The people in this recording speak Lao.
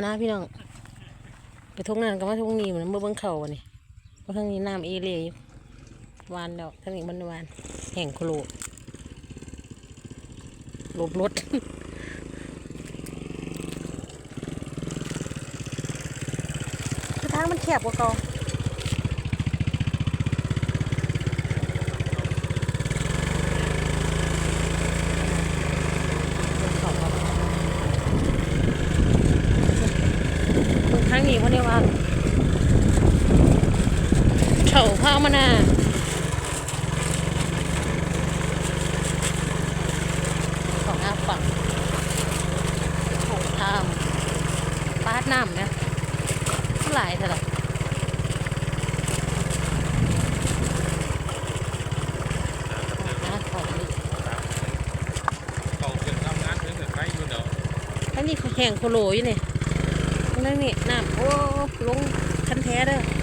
ນະພີ່ນ້ອງ ໄປທົ່ງນັ້ນກໍມາທົ່ງນີ້ ມາເບິ່ງເຂົ້າບັດນີ້. ເບິ່ງທາງນີ້ນ້ຳເອເລຢູ່ ຫວ່ານແລ້ວ ທາງນີ້ມັນຫວ່ານ ແຫ້ງໂຄໂລ ຫຼົບລົດ ຄືທາງມັນແຄບກວ່າເກົ່າ. ເບິ່ງທາງນີ້ບໍ່ໄດ້ວ່າ ເຖົ້າພາມານາ ເຖົ້າໜ້າຝັ່ງ ເຖົ້າພາມ ປາດນ້ຳນະ ຫຼາຍເທົ່າໃດ ເຂົ້າເປັນງາມເປັນໄປຢູ່ດອກ ອັນນີ້ເຂົາແຫ້ງໂຄໂລຢູ່ນີ້ ເບິ່ງນີ້ນ້ຳ ໂອ້ ລົງຄັນແທ້ເດີ້.